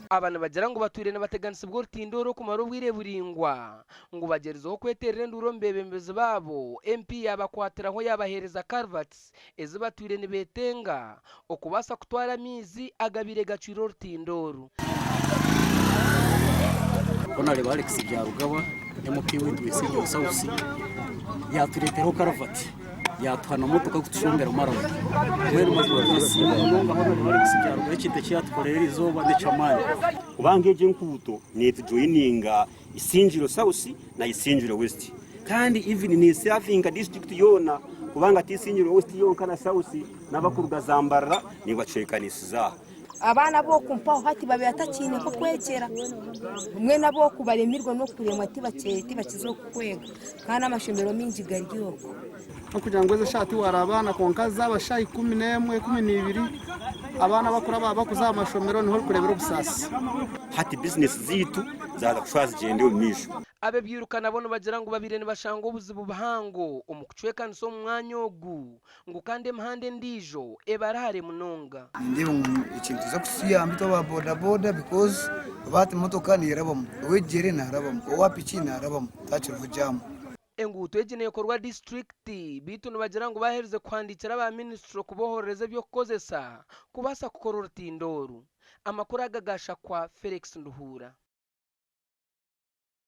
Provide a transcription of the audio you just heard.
Aba nibagira ngu batwire nibateganisibwa orutindo oru okumara obwire buraingwa ngu bagyerizeho kweteerera enduuru omu beebembezi baabo, MP yaabakwatiraho yaabaheereza culverts ezi batwire nibeetenga okubaasa kutwara amaizi agabaire gacwire orutindo oru. Honarebo Alex Byarugaba MP waitu wa Isingiro South yatureeteraho karavati yatuha na motoka kutushombera maramu. Mbwenu mazima twesiima munonga Honarebo Alex Byarugaba ekintu eki yatukorera erizooba n'eky'amaani. Kubanga egi enkuuto netujoininga Isingiro South na Isingiro West kandi even nesavinga district yoona kubanga ti Isingiro West yonka na South n'abakuruga Zambarara nebacwekanisiza aha. Abaana ab'oku mpaho hati babaire batakiine h'okwegyera, mbwenu ab'oku baremirwe n'okuremwa tibakiza okwega kandi amashomero maingi gari okwo. N'okugira ngu ezi eshaaha tiwaara abaana kwonka zaaba shaaha 11, 12 abaana abakuru abaaba bakuza aha mashomero niho orikureebera obusaasi. Hati bizinesi zaitu zaaza kushuba zigyende omu maisho. Ab'ebyiruka nabo nibagira ngu babaire nibashanga obuzibu buhango omu kucwekanisa omu mwanya ogu ngu kandi emihanda endiijo eba ari hare munonga. Nindeeba ngu eki nikiza kutuyamba itwe aba boda boda because oba hati motoka neerabamu, ow'ebigyere naarabamu, owa piki naarabamu tihakiriho jaamu. Enguuto egi neekorwa disiturikiti beitu nibagira ngu baaherize kuhandiikira aba minisitule kubohorereza eby'okukozesa kubaasa kukora orutindo oru. Amakuru aga gaashakwa Felix Nduhuura.